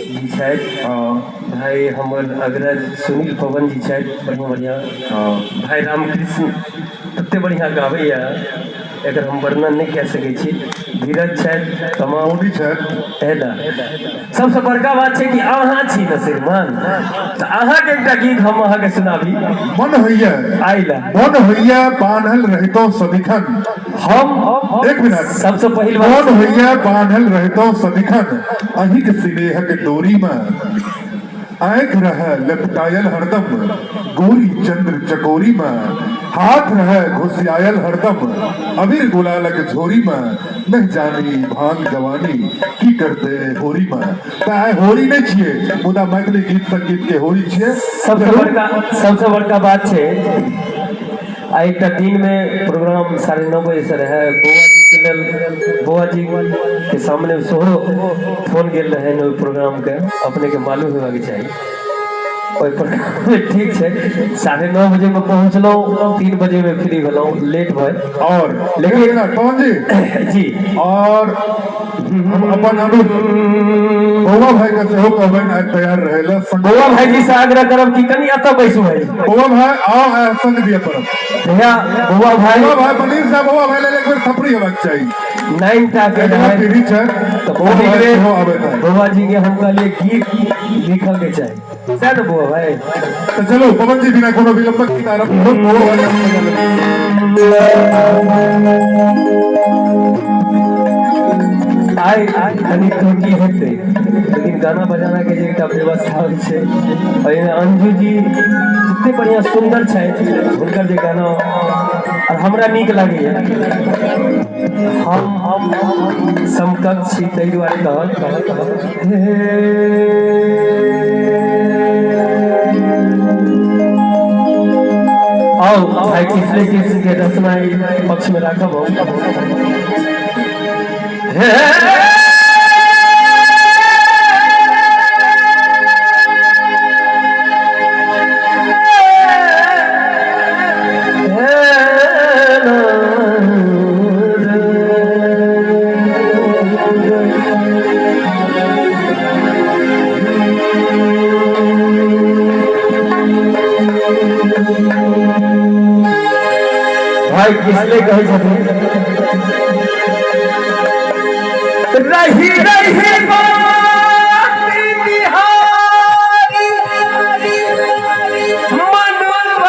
जी छथि। भाई हमर अग्रज सुनील पवन जी छथि, बढ़िआँ बढ़िआँ। भाई रामकृष्ण तते बढ़िआँ गाबैया, एकर हम वर्णन नहि कए सकै छी। धीरज छथि, तमाम मोदी छथि। है ना। सबसँ बड़का बात छै कि अहाँ छी ने श्रीमान, तऽ अहाँके एकटा गीत हम अहाँके सुनाबी। मन होइया आइला मन होइया बान्हल रहितौं सदिखन। हम एक मिनट। सबसँ पहिल बात मन होइया बान्हल रहितौं सदिखन अहींक सिनेहक डोरीमे, आँखि रहै लपटायल हरदम गोरी चंद्र चकोरी में, हाथ रहै घुसियायल हरदम अबीर गुलालक झोरी में, नहीं जानी भांग जवानी की करते होरी में। तऽ आइ होरी नहि छियै, मुदा मैथिली गीत संगीत के होरी छियै। सबसे बड़का बात छै, आ एकटा दिन में प्रोग्राम 9:30 बजे से रहे, बौआ जी के लेल, बौआ जी के सामने सेहो फोन गेल रहे ओहि प्रोग्राम के, अपने के मालूम होबाक चाही ओहि प्रोग्राम में। ठीक छै, 9:30 बजे में पहुँचलहुँ, 3 बजे में फ्री भेलहुँ, लेट भए और लेकिन लेकिन पवन जी जी और हम अपन अनुज बौआ भाई के सेहो कहबनि आइ तैयार रहै लए। बौआ भाईजी से आग्रह करब कि कनि एतऽ बैसू भाई। बौआ भाई आओ, आइ संग दिअ पड़त। भैया बौआ भाई, बौआ भाई मनीष साहब, बौआ भाई लेल एक बेर थपड़ी हेबाक चाही। 9 टा के अगिला रहै। पीढ़ी छै तऽ बौआ पहिल भाई बेर सेहो आबैत है। बौआ जी के हम कहलियै गीत लिखऽ के चाही, सएह ने बौआ भाई? तऽ चलू पवन जी, बिना कोनो विलम्बक गीत आरम्भ करू। बौआ भाई के मजा लेबै। आइ कनि त्रुटि हेतै, लेकिन गाना बजाना के जे एकटा व्यवस्था होइ छै, एहिमे अंजू जी जते बढ़िआँ सुन्दर छथि, हुनकर जे गाना और हमरा नीक लागैए, हम समकक्ष छी, ताहि दुआरे कहल। आउ भाई किसले कृष्ण के रचना ई पक्ष में राखब हम। हे भाई किसले कहै छथिन, रही रही बात बिहारी मनवा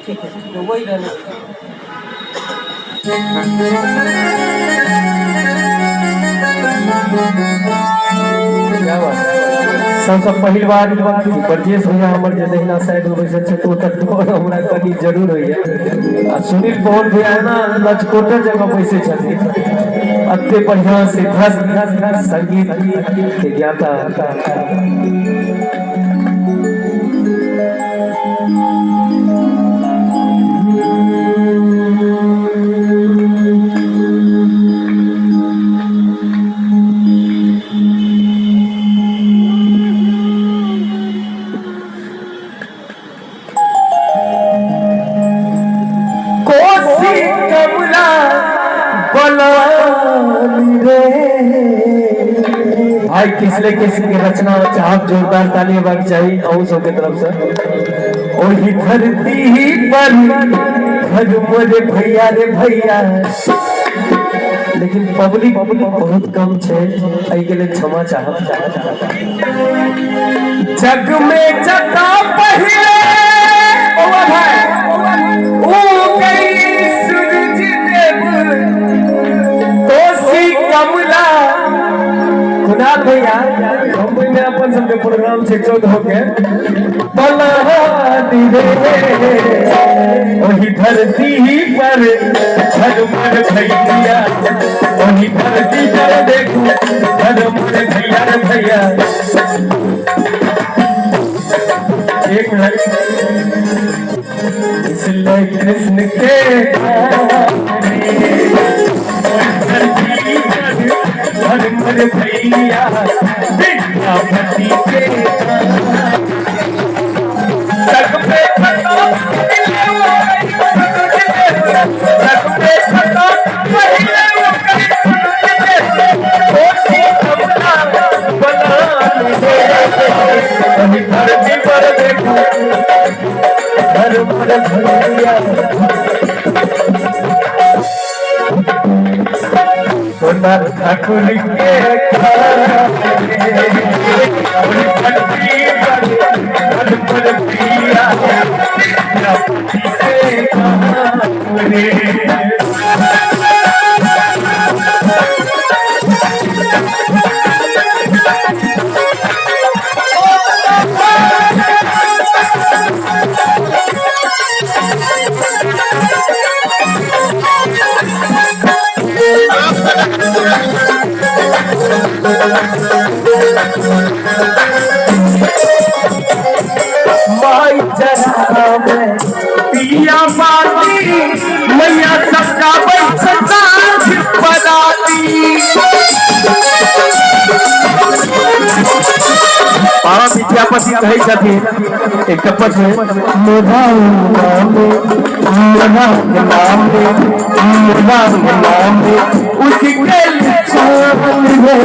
ठीक है, ठीक है, वही रहने। क्या बात है। सबसँ पहिल बार ब्रजेश भैया हमर जे दहिना साइड में बैसल छथि, ओतऽ डर हमरा कनि जरूर होइया। आ सुनील पवन भैया एना लचकोटर जगह बैसै छथिन, एते बढ़िआँ से संगीत के ज्ञाता। कोसी कमला बलानी रे। भाई किसले किस्म के रचना चाहब, जोरदार ताली होबाक चाही अहू सबके तरफ से। ओही धरती पर घर मोरे भैया रे भैया, लेकिन पब्लिक बहुत कम छै, एहिके लेल क्षमा चाहब। जग में जता पहिले बौआ भाई ऊ गई सूरज देव, कोसी कमला। कुणाल भैया, बम्बई में अपन सबके प्रोग्राम छै 14 के, बलानी रे ओही धरती पर झरमर भैया, ओही धरती पर देखू झरमर भैया रे भैया। एक मिनट, इसलिए कृष्ण के धरती पर झरमर भैया, विद्यापति के जग में खता जग में खता पहले धरती पर देखो धर्म भैया, सोना ठाकुर के धरती पर धर्म भैया, विद्यापति के। माई चरावे पिया बाती, मैया सबका बैठ साँझ पराती। बाबा विद्यापति कहै छथिन एक पद में, मोरा नामे मोरा नामे मोरा नामे उठ गेल चाँद रे,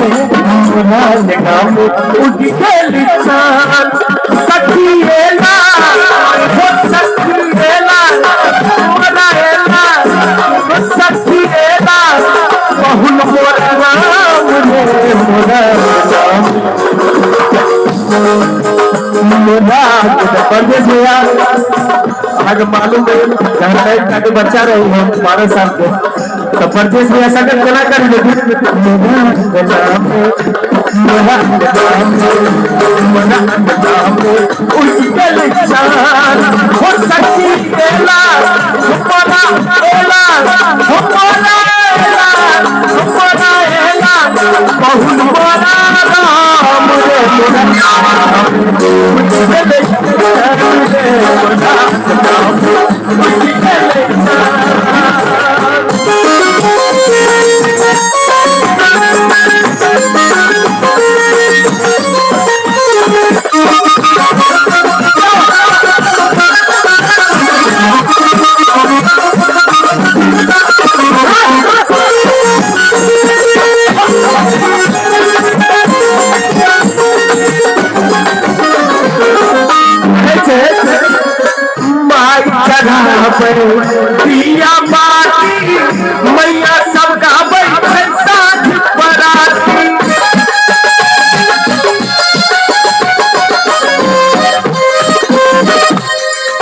मोरा नामे उठ गेल चाँद, सखी एला हो सखी एला मोरा एला हो सखी एला बहुल मोरा राम रे, मोरा राम मोरा। परदेश भैया अहाँके मालूम है, जहन एकटा के बच्चा रही हम 12 साल के, तो परदेश भैया संगत केना करी लेकिन मोरा नाम मोरा नाम मोरा नाम उठ गेल चाँद हो सखी एला मोरा एला हो मोरा एला हो मोरा एला बहुल मोरा राम रे, मोरा उठ गेल चाँद रे, मोरा नाम उठ गेल चाँद। माई चढ़ावे पिया बाती, मैया सबका बैठ साँझ पराती।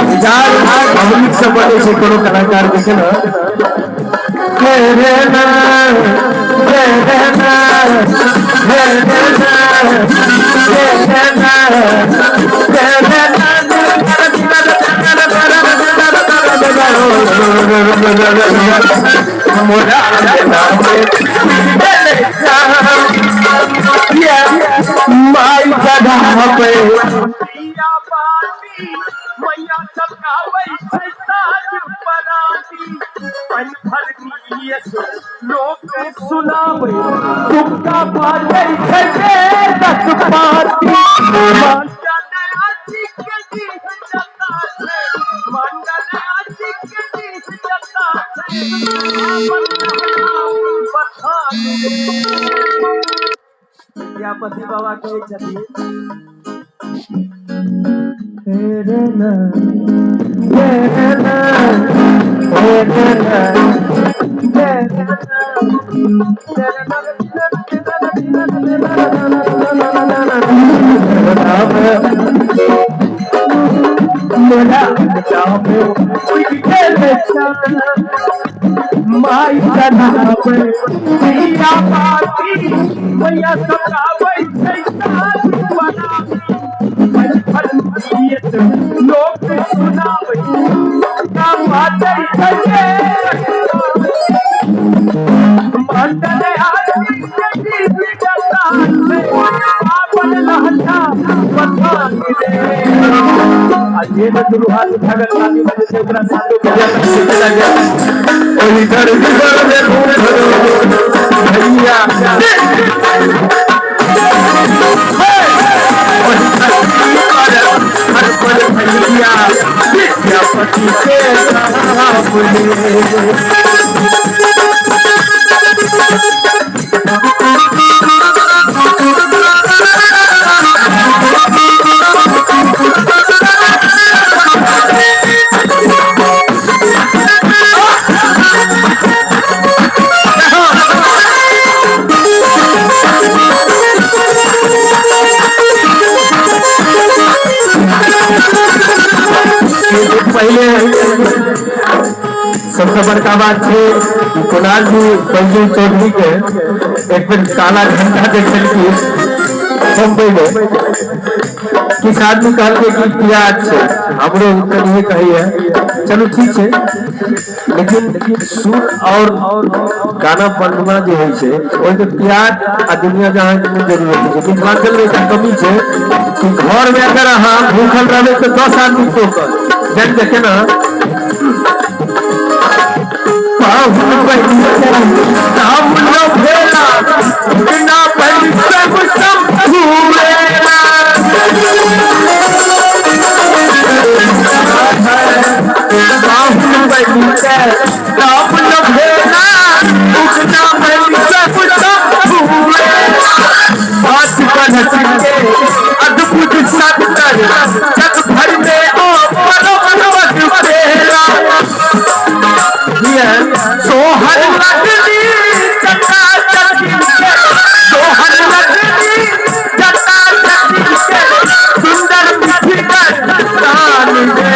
विचार पब्लिक से बने छै कोनो कलाकार के छै ना, रे ना रे ना रे ना रे ना रे ना मोरा माई चढ़ावे पिया बाती, मैया सबका बैठ साँझ पराती। पन भर लोक सुनावे तुमका बाजै छै दस पाती। मंडल आजी के डीह जता छै, मंडल आजी के डीह जता छै, अपन बखान रे। विद्यापति बाबा कहै छथिन, तेरे ना तेरे ना तेरे ना तेरे माई चढ़ावे पिया बाती, मैया सबका बैठ साँझ पराती। लोक सुनावे का बाजै जे ने दुनू हाथ उठा के ताली बजेतै ओकरा सातो के सीखे लगे ओहि धरती पर भैया हर पल भैया विद्यापति के नाम। पहले सबसे बड़का बात छै कि कुणाल जी पंजू चौधरी के एक बेर काला घंटा देखलखिन बम्बई में। किछु आदमी कहलकै कि प्याज छै, हमरो कनिए कहैया, चलू ठीक छै, लेकिन सुर और गाना बनना जे होइ छै ओहिमे प्याज आ दुनिया जहां के नहि जरूरत होइ छै। मिथिलांचल में एकटा कमी छै कि घर में अगर अहाँ भूखल रहबै तऽ 10 आदमी टोकत, जानि कऽ केना पाहुन राम न भेला बिना बनि सब शंभुएला। पाहुन बनि के राम न भेला उगना बनि सब शंभुएला। पाँच कलश के अद्भुत सत्तर जग भर में ओ परम पद पेला। सोहर लगनी जटा जटिन के, सोहर लगनी जटा जटिन के, सुंदर मिथिला तान दे।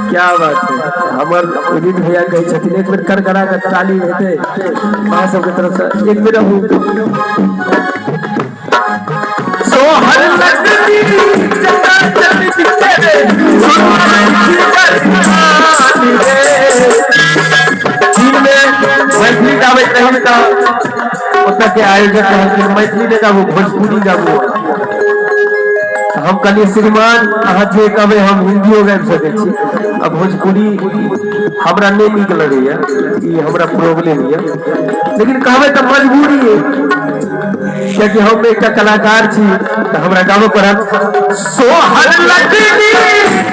क्या बात है। हमर उदित भैया कहै छथिन एक बेर करकरा के ताली हेतै अहाँ सबके तरफ से, एक बेर अहूँ। सोहर लगनी जटा जटिन के, सुंदर मिथिला तान दे। चीन में मैथिली गाबैत रही तऽ ओतऽ के आयोजक कहलखिन मैथिली नहि गाबू, भोजपुरी गाबू। हम कहलियै श्रीमान अहाँ जे कहबै हम हिन्दियो गाबि सकै छी, आ भोजपुरी हमरा नहि नीक लगैया, ई हमरा प्रॉब्लम यऽ, लेकिन कहबै तऽ मजबूरी अइ, कियाकि हम एकटा कलाकार छी तऽ हमरा गाबऽ पड़त। सोहर लगनी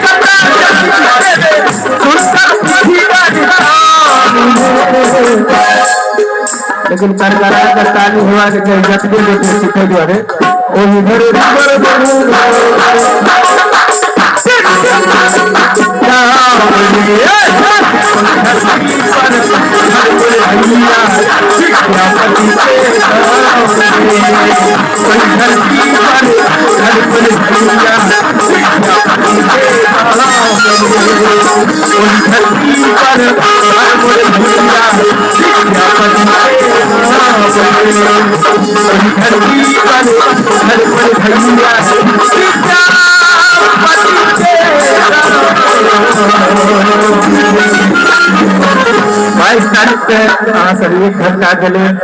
जटा जटिन के, सुंदर मिथिला तान दे। लेकिन करकरा के ताली होबाक चाही जतबे गोटे सिखै दुआरे। ओहि धरती पर भैया विद्यापति के नाम रे। ओहि धरती पर हर पल भैया विद्यापति के नाम रे। ओहि धरती पर हर पल भैया विद्यापति के नाम रे। ओहि धरती पर हर पल भैया विद्यापति के नाम। 22 तारीख के अहाँ सब 1 घंटा के लेल